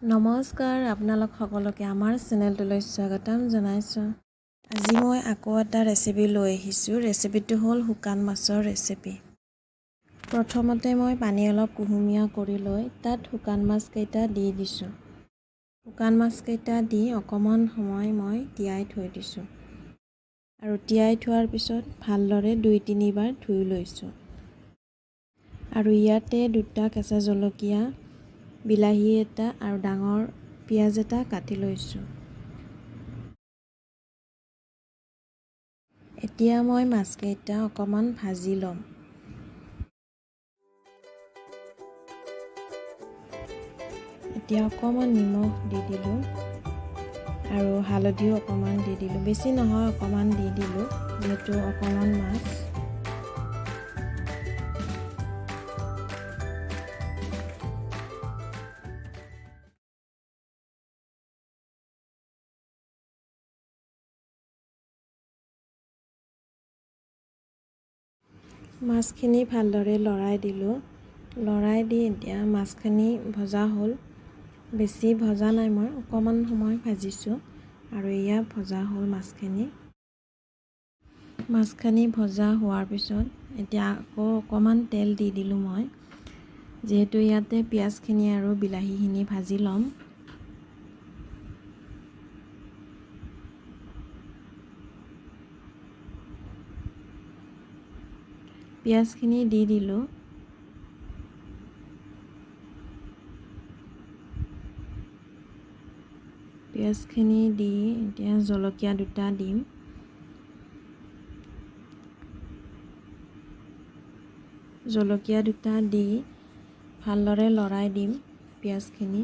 নমস্কাৰ, আপোনালোক সকলোকে আমাৰ চেনেলটোলৈ স্বাগতম জনাইছোঁ। আজি মই আকৌ এটা ৰেচিপি লৈ আহিছোঁ। ৰেচিপিটো হ'ল শুকান মাছৰ ৰেচিপি। প্ৰথমতে মই পানী অলপ কুহুমীয়া কৰি লৈ তাত শুকান মাছকেইটা দি দিছোঁ। শুকান মাছকেইটা দি অকণমান সময় মই তিয়াই থৈ দিছোঁ আৰু তিয়াই থোৱাৰ পিছত ভালদৰে 2-3 বাৰ ধুই লৈছোঁ। আৰু ইয়াতে দুটা কেঁচা জলকীয়া, বিলাহী এটা আৰু ডাঙৰ পিঁয়াজ এটা কাটি লৈছোঁ। এতিয়া মই মাছকেইটা অকণমান ভাজি ল'ম। এতিয়া অকণমান নিমখ দি দিলোঁ আৰু হালধিও অকণমান দি দিলোঁ। বেছি নহয়, অকণমান দি দিলোঁ, যিহেতু অকণমান মাছ। মাছখিনি ভালদৰে লৰাই দিলোঁ। লৰাই দি এতিয়া মাছখিনি ভজা হ'ল। বেছি ভজা নাই, মই অকণমান সময় ভাজিছোঁ আৰু এয়া ভজা হ'ল মাছখিনি। মাছখিনি ভজা হোৱাৰ পিছত এতিয়া আকৌ অকণমান তেল দি দিলোঁ মই, যিহেতু ইয়াতে পিঁয়াজখিনি আৰু বিলাহীখিনি ভাজি ল'ম। পিঁয়াজখিনি দি দিলোঁ। পিঁয়াজখিনি দি এতিয়া জলকীয়া দুটা দিম। জলকীয়া দুটা দি ভালদৰে লৰাই দিম পিঁয়াজখিনি।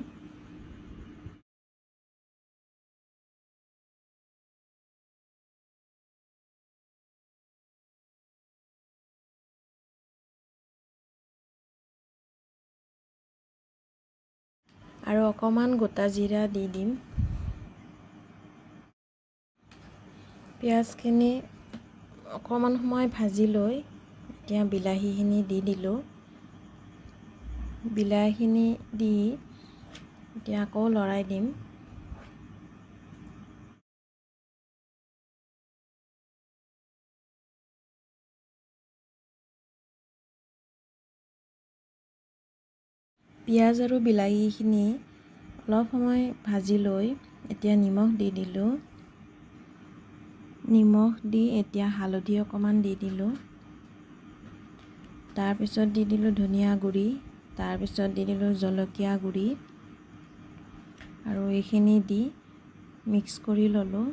আৰু অকণমান গোটা জিৰা দি দিম। পিঁয়াজখিনি অকণমান সময় ভাজি লৈ এতিয়া বিলাহীখিনি দি দিলোঁ। বিলাহীখিনি দি এতিয়া আকৌ লৰাই দিম। পিঁয়াজ আৰু বিলাহীখিনি অলপ সময় ভাজি লৈ এতিয়া নিমখ দি দিলোঁ। নিমখ দি এতিয়া হালধি অকণমান দি দিলোঁ। তাৰপিছত দি দিলোঁ ধনিয়া গুড়ি, তাৰপিছত দি দিলোঁ জলকীয়া গুড়ি আৰু এইখিনি দি মিক্স কৰি ল'লোঁ।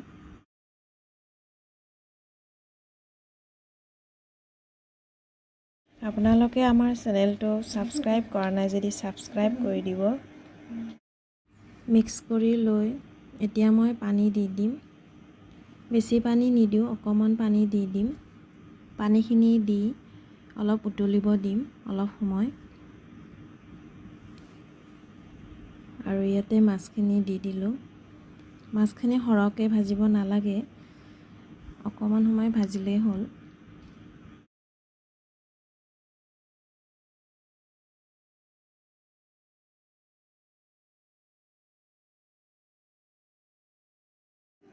আপোনালোকে আমাৰ চেনেলটো ছাবস্ক্ৰাইব কৰা নাই যদি ছাবস্ক্ৰাইব কৰি দিব। মিক্স কৰি লৈ এতিয়া মই পানী দি দিম। বেছি পানী নিদিওঁ, অকণমান পানী দি দিম। পানীখিনি দি অলপ উতলিব দিম অলপ সময়। আৰু ইয়াতে মাছখিনি দি দিলোঁ। মাছখিনি সৰহকৈ ভাজিব নালাগে, অকণমান সময় ভাজিলেই হ'ল।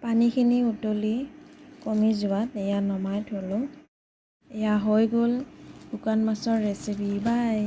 পানীখিনি উতলি কমি যোৱাত এয়া নমাই থ'লোঁ। এয়া হৈ গ'ল শুকান মাছৰ ৰেচিপি। বাই।